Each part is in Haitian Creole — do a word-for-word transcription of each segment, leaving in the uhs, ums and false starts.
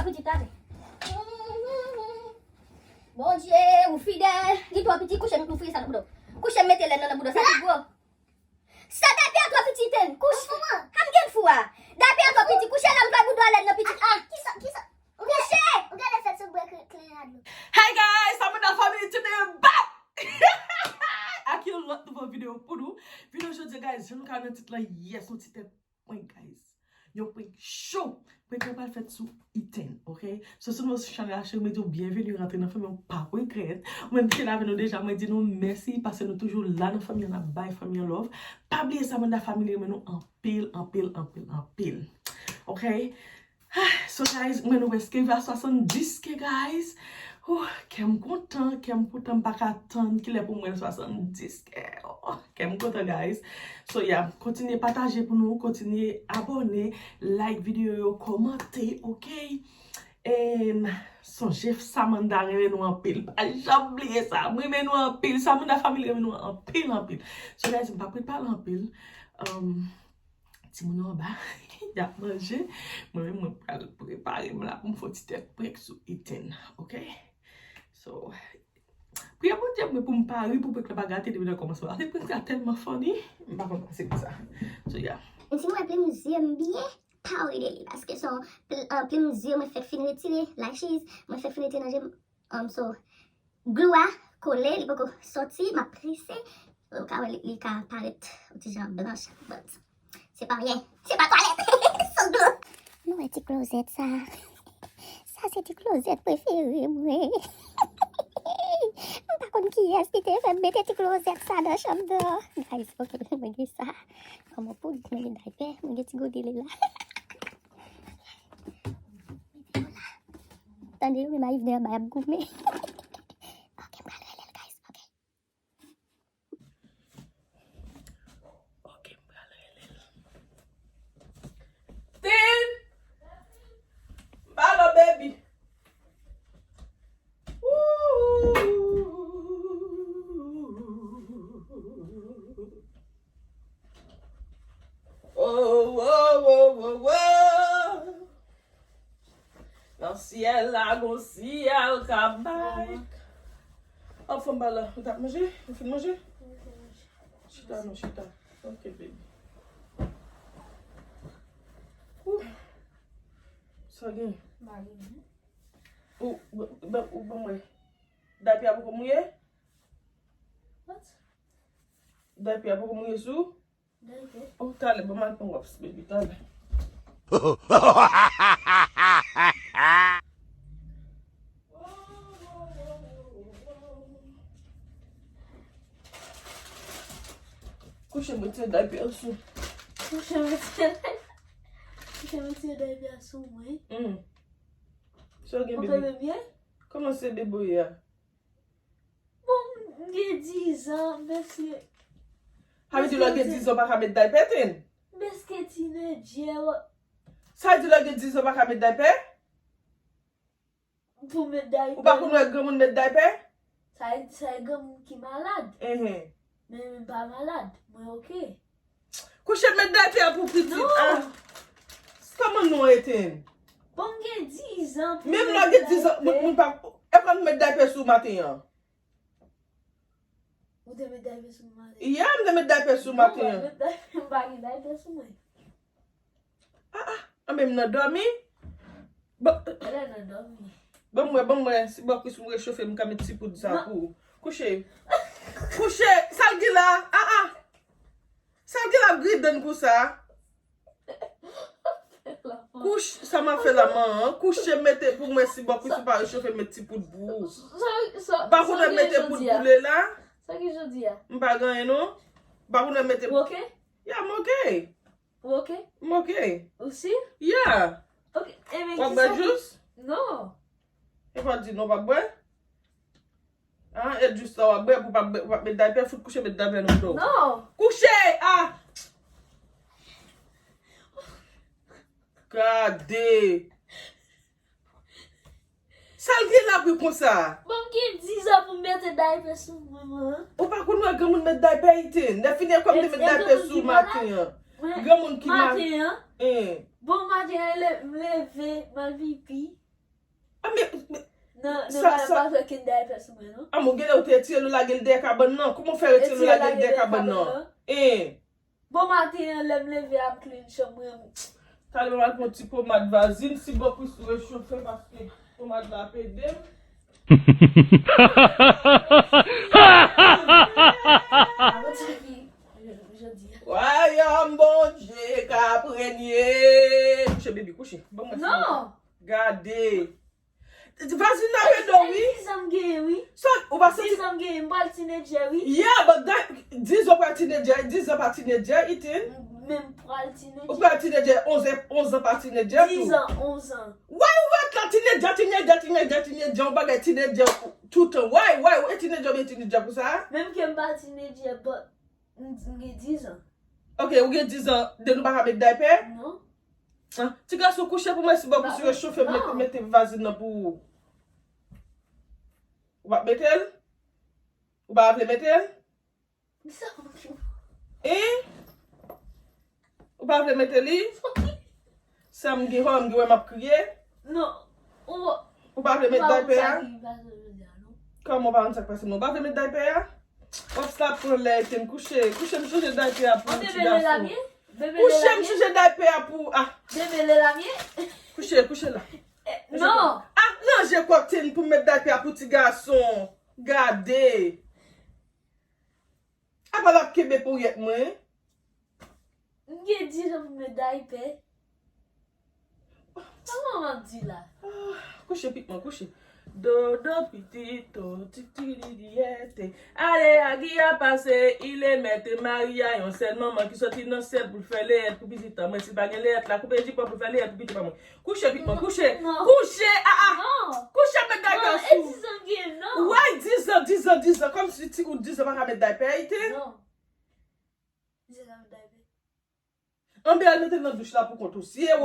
Pitit, tande. Bondye, ou fidèl. Li twò piti, kouche m, ou fouye sa nan bouda w. Kouche m mete lèn nan nan bouda w, sa ki gwo. Sa daypè a twò piti, Iten. Kouche. An m gen fou a. Daypè a twò piti, kouche la m fè bouda w lèn nan pitit. Ah, kisa, kisa? Kouche. Ou gade fèt sou bwè kleren a dlo. Hey guys, Samantha family today back. Ak yon lòt nouvo videyo pou nou. Videyo jodi, guys, jan nou ka wè nan tit la, yes, yon ti tèt prank, guys. Yon prank cho. Prank la pral fèt sou Iten, ok? So, si w nouvo sou chanèl la, cheri, mwen di w byenveni, rantre nan fanmi an, ou p ap regrèt. Ou menm ki te la avè nou deja, mwen di nou mèsi, paske nou toujou la nan fanmi an, n ap bay fanmi an love. Pa bliye Samantha family renmen nou anpil, anpil, anpil, anpil. Ok? Ah, so, guys, mwen nou prèske rive a swasanndis K, guys. Oh, kè m kontan, kè m kontan, m pa ka tann kilè pou m wè swasanndis K. Oh, kè m kontan, guys. So, yeah, kontinye pataje pou nou, kontinye abòne, like videyo yo, kòmante, ok? And sonje Samantha renmen nou anpil. Pa janm bliye sa. M renmen nou anpil. Samantha family renmen nou anpil, anpil. So, guys, m p ap ret pale anpil. Um, Timoun yo anba, y ap manje. Mwen menm, mwen pral prepare m la pou m fè yon ti tèt prank sou Iten, ok? So, priye Bondye mwen pou m pa ri, pou prank la pa gate depi nan kòmansman. Paske prank la tèlman funny, m pa konn pase pou sa. So, yeah. Menm si mwen plim zye m byen, pa ri de li, paske se yon pl-, euh, plim zye mwen fèk fin retire, lashes, mwen fèk fin retire nan je m. Um, so, glou a kole, li poko soti, m ap prese. Ou ka wè li, li ka parèt yon ti jan blanch, but se pa anyen. Se pa twalèt. Se glou. Nou wè ti klozèt sa. Sa se ti klozèt prefere mwen. M pa konn kiyès ki te fè m mete ti klozèt sa nan chanm nan. Guys, ok, mwen gen sa. Kòman poud, mwen gen daypè, mwen gen ti gode li la. Tande yo menm a vini anba y ap goumen. Ok, m pral rele l, guys. Ok. Ok, m pral rele l. Tin! Balo, baby! Ooh. Oh, oh, oh, oh, oh. Nan syèl la, gon syèl k ap bay. Ap fanm ba la, ou t ap manje? Ou fin manje? Chita non, chita. Ok, baby. Ouh. Sa gen? Ou, ou, ou, ou ban mwen. Daypè a poko mouye? What? Daypè a poko mouye sou? Daypè. Oh, talè, ban m al pran wòps, baby, talè. Kouche m retire daypè a sou. Kouche m retire daypè. Kouche m retire daypè a sou mwen. Hmm. Sa w gen, baby? Ou tande byen? Kòman se deboye a? Bon, m gen dizan, mesye. Sa vle di lè w gen dizan w pa ka met daypè, Tin? Mesye tinedjè. Sa vle di lè w gen dizan w pa ka met daypè? Pou met daypè. Ou pa konn wè granmoun met daypè? Sa e, sa e granmoun ki malad. Mhm. Men mwen pa malad, mwen oke. Kouche met daypè a pou pitit. Non. Ah. Kòman non, Iten? Bon, m gen dizan pou m met daypè. Menm lè w gen dizan, moun, moun pa, e pa m met daypè sou maten an. Ou te met daypè sou maten? Yeah, m te met daypè sou maten an. Non, mwen met daypè, m pa gen daypè sou mwen. Ah, ah, anben m nan dòmi. Bon. Elè nan dòmi. Ban m wè, ban m wè, si bò kwis m rechofe, m ka met ti poud sa pou ou. Kouche. Kouche, sa l gen la? Ah, ah. Sa l gen la, gridann konsa? Kouch, sa m ap fè la, man? Kouche, mete pou mwen, si bò kwis ou pa rechofe, met ti poud pou ou. Pa konnen mete poud poule la? Sa ki jodi a? M pa gen anyen, non. Pa konnen mete. Ou oke? Yeah, m oke. Ou oke? M oke. Ou si? Yeah. Oke. W ap bwè jus? Non. E pa di non, w ap bwè? Ah, e jus la w ap bwè pou w pa bwè, w ap met daypè, fout kouche, met daypè nan bouda w. Non. Kouche! Ah! Gade! Sa l gen la pou konsa? Bon, m gen dizan pou m mete daypè sou mwen, mwen. Ou pa konn wè granmoun met daypè, Iten? Lè fini ekòl m te met daypè sou maten an. Granmoun ki mal. Maten an? Hein. Bon, maten an, le-, m leve, m al pipi. Ah, men, men, nan, nan sa, pa, sa pa fè ken daypè sou mwen, non. Ah, mon, genlè ou te retire l, ou lage l dèyè kabann nan. Kòman w fè retire l, ou lage l dèyè kabann nan? Hein. Bon maten an, lè m leve, a m clean chanm mwen. Talè m al pran ti pomad vazin, si bò kwi sou rechofe, paske pomad la ap ede m. Wayòm Bondye k ap renye. Kouche, baby, kouche. Ban mwen sa. Non. Gade. Vazin nan rele w, wi. Dizan m genyen, wi. Sa, ou pa santi? Dizan m genyen, m pral tinedjè, wi. Yeah, but that, dizan pral tinedjè, dizan pa tinedjè, Ethan. Men m pral tinedjè. Ou pral tinedjè, onz an, onz an pa tinedjè tou. Dizan, onz an. Why ou ret la tinedjè, tinedjè, tinedjè, tinedjè, yon bagay tinedjè toutan? Why, why, ou e tinedjè, oubyen tinedjè pou sa? Menm ke m pa tinedjè, but m, m gen dizan. Ok, ou gen dizan, de nou pa ka met daypè? Non. Ah, ti gason, kouche pou mwen, si bò kwi sou rechofe, mete, mete vazin nan pou ou. Ou pa mete l? Ou pa vle mete l? Sa m gen. Hein? Ou pa vle mete li? Sa m gen, hò, m gen wè m ap kriye? Non. Ou pa vle met daypè a? Kòman ou pa konn sa k pase m nan? Ou pa vle met daypè a? W ap sa pran lè, Ethan, kouche. Kouche, m chanje daypè a pou ti gason. Kouche, m chanje daypè a pou, ah. Bebe Lelamye? Kouche, kouche la. Non. Ah, ranje kò w, Ethan, pou m met daypè a pou ti gason. Gade. Apa l ap kenbe pouryèt mwen? M gen dizan pou m met daypè. Kòman m ap di la? Ah, kouche, pitit mwen, kouche. Dodo pitito, titiridiyète. Ale, agi a pase, ile mète, Maria, yon sèl manman ki soti nan syèl pou l fè leyèt pou pitit an mwen. Si l pa gen leyèt la, koupe jipon pou l fè leyèt pou pitit an mwen. Kouche, pitit mwen, kouche. Non. Kouche, ah, ah. Non. Kouche, met daypè sou. Non, e dizan m gen, non. Why dizan, dizan, dizan? Kòmsi ti ou dizan pa ka met daypè, Ethan? Non. Dizan ka met daypè. Anben al mete l nan douch la pou kont ou. Si e w,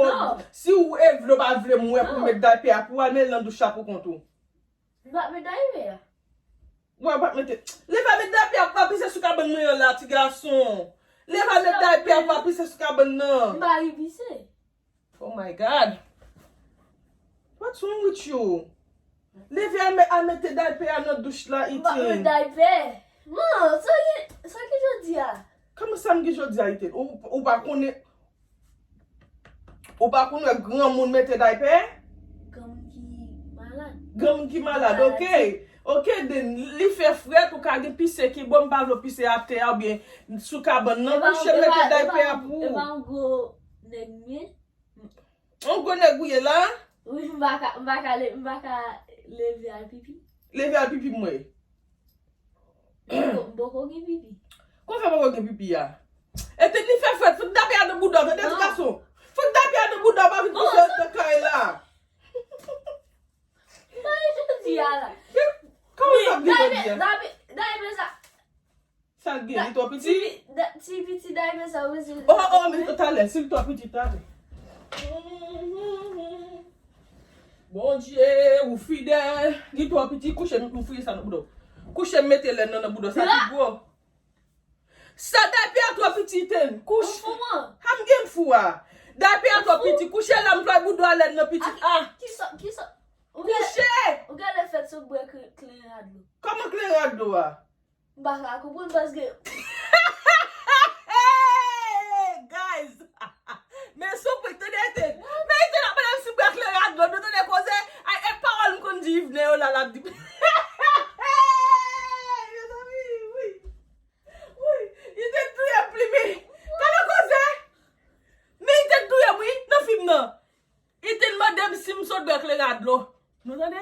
si ou e vle ou pa vle m wè pou met daypè a pou w, al mete l nan douch la pou kont ou. M pa met daypè a. Wè, ou pa mete. Leve al met daypè a pou w al pise sou kabann mwen an la, ti gason. Leve al met daypè a pou w al pise sou kabann nan. M pa gen pise. Oh my God. What's wrong with you? Leve al met, al mete daypè a nan douch la, Ethan. M pa met daypè. Man, sa ki, sa ki jodi a? Kòman sa m gen jodi a, Ethan? Ou, ou pa konnen, ou pa konn wè granmoun mete daypè? Granmoun ki malad. Granmoun ki malad, ok. Ok, then, li fè frèt, ou ka gen pise ki bò, m pa vle w pise atè a oubyen sou kabann nan, kouche mete daypè a pou ou. E pa yon gwo nèg m ye? Yon gwo nèg ou ye la? Wi, m pa ka, m pa ka le-, m pa ka leve al pipi. Leve al pipi m wè. M poko, m poko gen pipi. Kòman fè poko gen pipi a? Ethan, li fè frèt, fout daypè a nan bouda w, tande ti gason. Fout daypè a nan bouda w, pa vin pise nan kay la. M pa gen jodi a la. Kòman sa vin jodi a? Daypè, daypè, daypè sa. Sa l gen, li twò piti? Ti pi-, da-, ti piti daypè sa, ou bezwen. Oh, oh, men talè, si l twò piti, talè. Bondye, ou fidèl. Li twò piti, kouche, m fouye sa nan bouda w. Kouche, m mete lèn nan nan bouda w, sa ki gwo. Sa daypè a twò piti, Ethan. Kouche. Ou fou, man. Ha, m gen fou a. Daypè a twò piti, kouche la, m twò bouda w lèn nan piti. Ah, kisa, kisa? Kouche. Ou genlè fèt sot bwè kle-, kleren a dlo. Kòman kleren a dlo a? M pa ka konprann paske. Hey, guys! Men sou pwen, tande, tande. Men Ethan ap mande m si m bwè kleren a dlo. Nou tande koze? Ay, e pawòl m konn di Yvne yo la, l ap di. Mezanmi, wi. Wi, Ethan touye m, Plimi. Tande koze? Men Ethan touye m, wi, nan fim nan. Ethan mande m si m sot bwè kleren a dlo. Nou tande?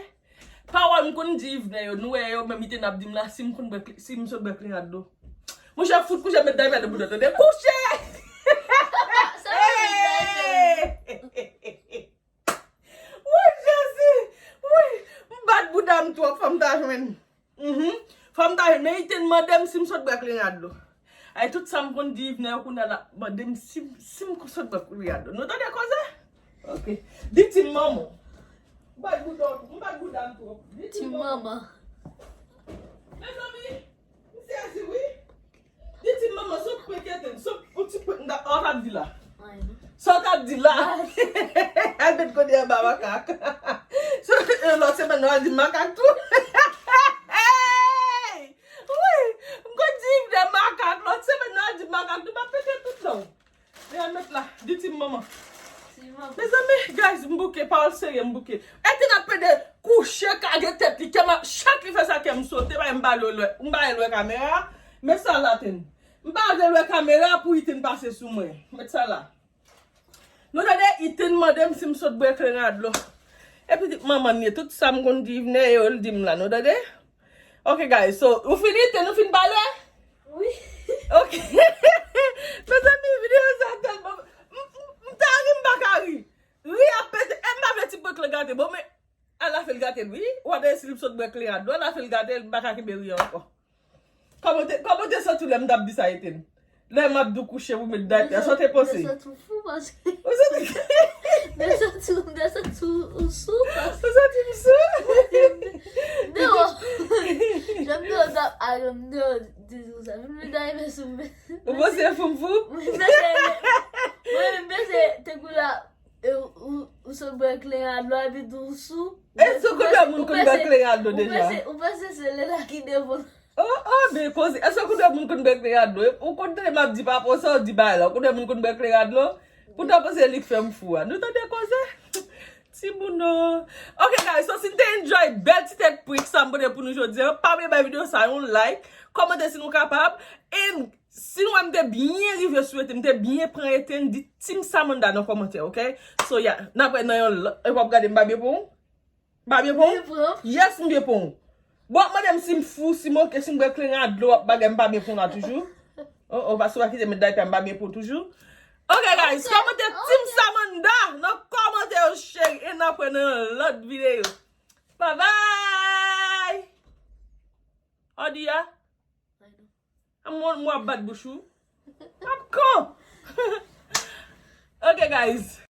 Pawòl m konn di Yvne yo, nou wè yo menm Ethan ap di m la, si m konn bwè kle-, si m sot bwè kleren a dlo. Monchè, fout kouche, met daypè nan bouda w, tande? Kouche! Sa vle di daypè. Woy, Jezi! Woy! M bat bouda m twòp, fò m ta jwenn. Mhm. Fò m ta jwenn, men Ethan mande m si m sot bwè kleren a dlo. Ay, tout sa m konn di Yvne yo, kounye a l ap mande m si, si m sot bwè kleren a dlo. Nou tande koze? Ok. Di team manman. M bat bouda, m bat bouda m twòp. Di team manman. Mezanmi, m sezi, wi. Di team manman, sot prank Ethan, sot yon ti prank, m ta, sa w t ap di la? Anyen. Sa w t ap di la? Al met kote anba makak. Sot Lòt semèn, nou al di makak tou. Wi, m konn di de makak. Lòt semèn, nou al di makak tou. M ap pete tout non. Deja met la, di ti manman. Mezanmi, guys, m bouke, pawòl serye, m bouke. Ete n ap pede kouche, kage tèt li, kè m ap, chak li fè sa, kè m sote, bay m bale lwe, m bale lwe kamera. Met sa la, Iten. M pa vle lwe kamera pou Iten pase sou mwen. Met sa la. Nou tande, Iten mande m si m sot bwè kleren a dlo. E pitit manman m ye, tout sa m konn di vne yo, l di m la, nou tande? Ok, guys, so, ou fini, Iten, ou fin pale? Wi. Ok. Mezanmi, videyo sa tèlman, m, m, m ta ri, m pa ka ri. Ri ap pete, e m pa vle ti bwè kleren gate. Bon, men, al la fè l gate l, wi. W ap si l sot bwè kleren a dlo, al la fè l gate l, m pa ka kenbe ri ankò. Kòman te, kòman te santi w lè m t ap di sa, Iten? Lè m ap di w kouche pou met daypè, sa w te panse? Mwen santi m fou paske. Ou santi? Mwen santi, mwen santi ou sou paske. Ou santi m sou? Deyò. Jan m deyò, t ap, a, jan m deyò, di ou sa. Vin met daypè sou mwen. Ou panse fou m fou? Mwen panse, mwen menm panse, te kou la, e, ou, ou sot bwè kleren a dlo, epi tou ou sou. E se kote moun konn bwè kleren a dlo deja? Ou panse, ou panse se lè la ki devan. Oh, oh, men koze. Èske ou konnen moun konn bwè kleren a dlo? Ou konn tande m ap di pa pou sa, ou di bagay la. Ou konnen moun konn bwè kleren a dlo? Poutan panse li k fè m fou a. Nou tande koze? Timoun non. Ok, guys, so si n te enjoy bèl ti tèt prank sa m pote pou nou jodi a, pa bliye bay videyo sa yon like, kòmante si nou kapab, and si nou wè m te byen rive sou Eten, m te byen pran Eten, di Team Samantha nan kòmantè, ok? So, yeah, n ap wè nan yon lòt, e w ap gade m pa byen pran w? M pa byen pran w? Byen pran. Yes, m byen pran w. Bon, w ap mande m si m fou, si m oke, si m bwè kleren a dlo, w ap bagay m pa byen pran w la toujou. Oh, oh, paske w pa kite m met daypè, m pa byen pran w toujou. Ok, guys, kòmante Team Samantha nan kòmantè yo, cheri, e n ap wè nan yon lòt videyo. Bye bye! Odi a? A mwen, mwen ap bat bouch ou. Ap kon! Ok, guys.